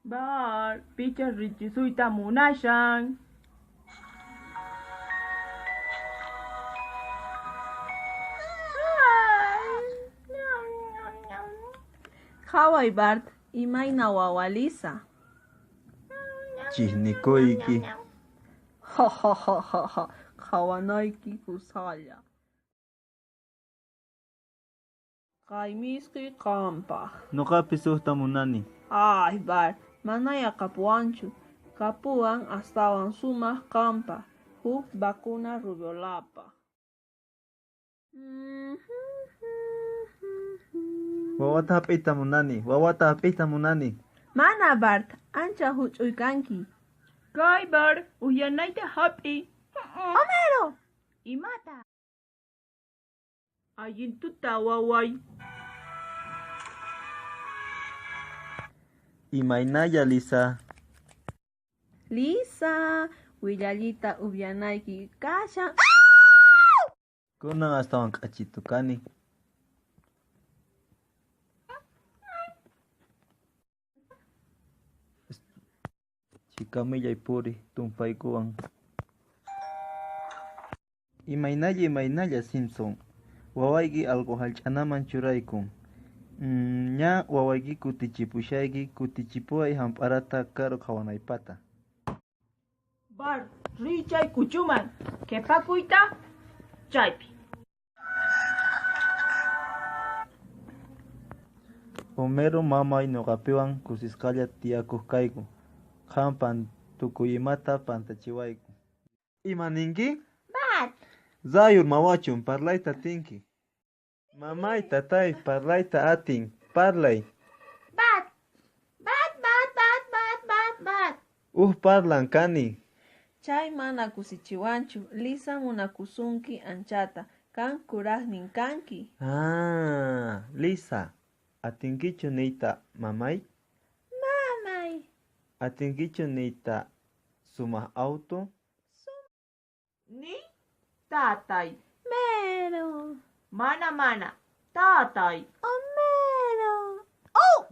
Bart, pichá richisuyta munashan. Qhaway Bart, imayna wawa Lisa. Chiqnikuyki. Ha ha ha ha ha, qhawanayki kusalla. Kay misk'i qampaq. Noqapis ujta munani. Ay Bart, manaya kapuwanchu. Kapuwan astawan sumaq qampaq, huk vacuna rubeolapaq. Wawata hap'iyta munani, wawata hap'iyta munani. Mana Bart, ancha huch'uy kanki. Kay Bart, ujyanayta hap'iy. Homero! Imata? Allin tuta waway. Imaynalla Lisa. Lisa, willallita upyanayki kashan. Kunan astawan k'achitu kani. Chika millay puriy tumpaykuwan. Imaynalla imaynalla Simpson, wawayki allqu hallch'anaman churaykun. Ña wawayki kutichipushayki, kutichipuway hamp'arata karu qhawanaypata. Bart, riy chay k'uchuman qhipakuyta chaypi. Homero mamay noqapiwan kusisqalla tiyakuq kayku, qan tukuy imata pantachiwayku. Ima ninki? Bart. Rayo urmawachun, parlayta atinki. Mamay, tatay, parlayta atin, parlay. Bart, Bart, Bart, Bart, Bart, Bart, Bart. Uj parlan kani. Chay mana kusichiwanchu, Lisa munakusunki anchata, qan kurajnin kanki. Ah, Lisa, atinkichu niyta mamay? Mamay. Atinkichu niyta sumaq auto? Niy tatay. Mero. Mana mana, tatay. Homero. ¡Oh!